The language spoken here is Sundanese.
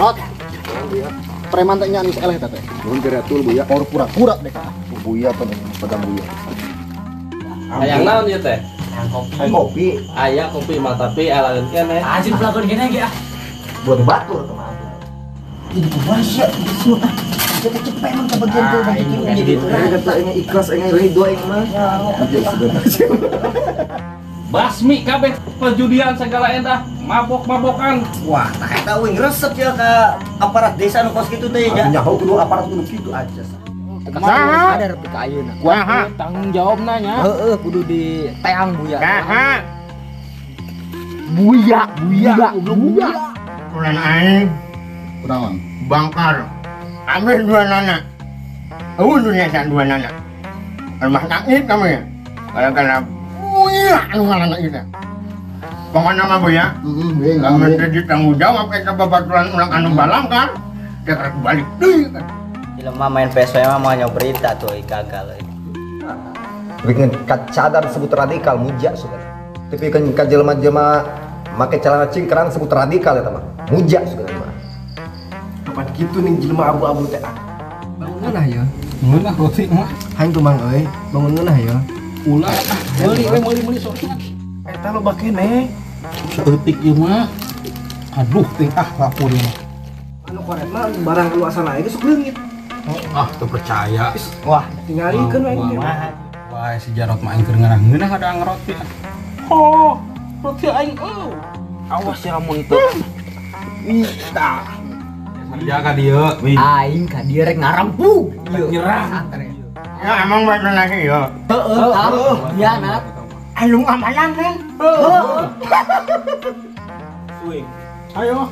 Rot. Preman teh nya geus eleh teh. Nuhun kiratul Buya. Pura-pura deh ka. Buya apa pedang Buya. Hayang naon ieu teh? Hayang kopi. Aya kopi mah tapi alaeun keneh. Anjing pelakon keneh ge ah. Buat batur teman. Ini kumaha sia geus ah. Cepet emang kebagian tuh bagi kini gitu. Kata ini ikhlas ini ridho ini mah. Basmi kabeh perjudian segala endah, mabok-mabokan. Wah, tah eta euy resep ya ka aparat desa nu kos kitu teh ya. Nyaho kudu aparat kudu kitu aja. Saha? Ada repi ka ayeuna. Kumaha tanggung jawabna nya? Heeh, kudu diteang Buya. Saha? Buya, Buya, Buya. Ulan aing. Kunaon? Bangkar. Ambil dua nana. Eueuh dunia san dua nana. Rumah sakit kamu ya. Gara-gara Buya anu ngaranna ieu teh. Pokona mah Buya. Heeh, lamun teu ditanggung jawab eta babaturan urang anu balangkar, teh karek balik deui kan. Jelema main PSW mah mau berita tuh gagal. Bikin cadar sebut radikal muja sudah. Tapi kan ka jelema-jelema make celana cingkrang sebut radikal eta mah. Muja sudah mah. Kapan gitu nih jelema abu-abu teh. Bangun ngeunah ya. Ngeunah roti mah. Haing tuh mang euy, bangun ngeunah ya. Ulah ah, meuli we meuli sok. Eta loba keneh. Saeutik ieu mah. Aduh ting ah lapur ieu mah. Anu koret mah barang anu asal aja sok leungit. Ah, teu percaya. Wah, tingalikeun we aing. Wah, si Jarot mah aing keur ngeunah-ngeunah ada roti. Oh, roti aing eueuh. Awas ya mun teu. Ih, tah. Kerja ka dieu. Aing ka dieu rek ngarampug. Nyerang. Ya emang balik lagi ya. Heeh, iya Nat. Anu amalan kan? Heeh. Swing. Ayo.